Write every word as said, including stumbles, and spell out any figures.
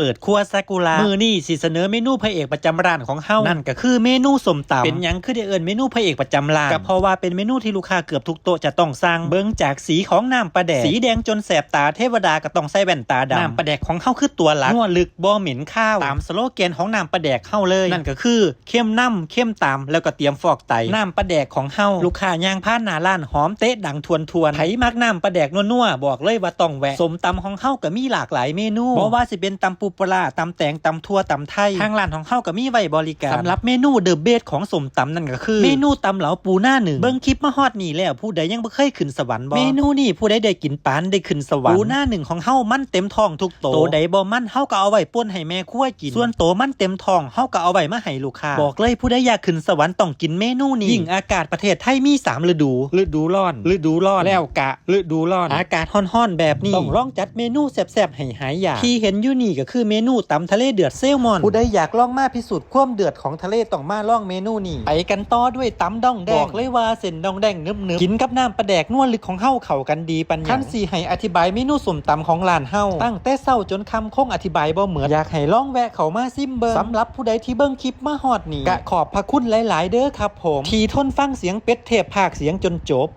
เปิดครัวซากุระ มื้อนี้สิเสนอเมนูพระเอกประจำร้านของเฮา นั่นก็คือเมนูส้มตำ เป็นหยังคือได้เอิ้นเมนูพระเอกประจำร้าน ก็เพราะว่าเป็นเมนูที่ลูกค้าเกือบทุกโต๊ะจะต้องสั่ง เบิ่งจากสีของน้ำปลาแดก สีแดงจนแสบตา เทวดาก็ต้องใส่แว่นตาดำ น้ำปลาแดกของเฮาคือตัวหลัก นัวลึกบ่เหม็นคาว ตามสโลแกนของน้ำปลาแดกเฮาเลย นั่นก็คือ เค็มนำ เค็มตาม แล้วก็เตรียมฟอกไต น้ำปลาแดกของเฮา ลูกค้าย่างผ่านหน้าร้านหอมเตะดังทวนๆ ไผมักน้ำปลาแดกนัวๆ บอกเลยว่าต้องแวะ ส้มตำของเฮาก็มีหลากหลายเมนู บ่ว่าสิเป็นตำปูปลาร้า ตำแตง ตำถั่ว ตำไทย ทางร้านของเฮาก็มีไว้บริการ สำหรับเมนูเดอะเบสของส้มตำนั่นก็คือ เมนูตำเหลาปูหน้าหนึ่ง เบิ่งคลิปมาฮอดนี่แล้ว ผู้ใดยังบ่เคยขึ้นสวรรค์บ่ เมนูนี้ผู้ใดได้กินปานได้ขึ้นสวรรค์ ปูหน้าหนึ่งของเฮามันเต็มท้องทุกโต โตใดบ่มันเฮาก็เอาไว้ป่นให้แม่ครัวกิน ส่วนโตมันเต็มท้องเฮาก็เอาไว้มาให้ลูกค้า บอกเลยผู้ใดอยากขึ้นสวรรค์ต้องกินเมนูนี้ ยิ่งอากาศประเทศไทยมีสามฤดู ฤดูร้อน ฤดูร้อน แล้วกะฤดูร้อน อากาศร้อนๆแบบนี้ ต้องลองจัดเมนูแซ่บๆให้หายอยาก ที่เห็นอยู่นี่ก็คือเมนูตำทะเลเดือดแซลมอน ผู้ใดอยากลองมาพิสูจน์ความเดือดของทะเลต้องมาลองเมนูนี้ ไปกันต่อด้วยตำด้องแด้ง บอกเลยว่าเส้นด้องแด้งหนึบๆ กินกับน้ำปลาแดกนัวลึกของเฮาเข้ากันดีปานหยัง คันสิให้อธิบายเมนูส้มตำของร้านเฮา ตั้งแต่เช้าจนค่ำคงอธิบายบ่หมด อยากให้ลองแวะเข้ามาซิมเบิ่ง สำหรับผู้ใดที่เบิ่งคลิปมาฮอดนี่ กะขอบพระคุณหลายๆเด้อครับผม ที่ทนฟังเสียงเป็ดเทพพากย์เสียงจนจบ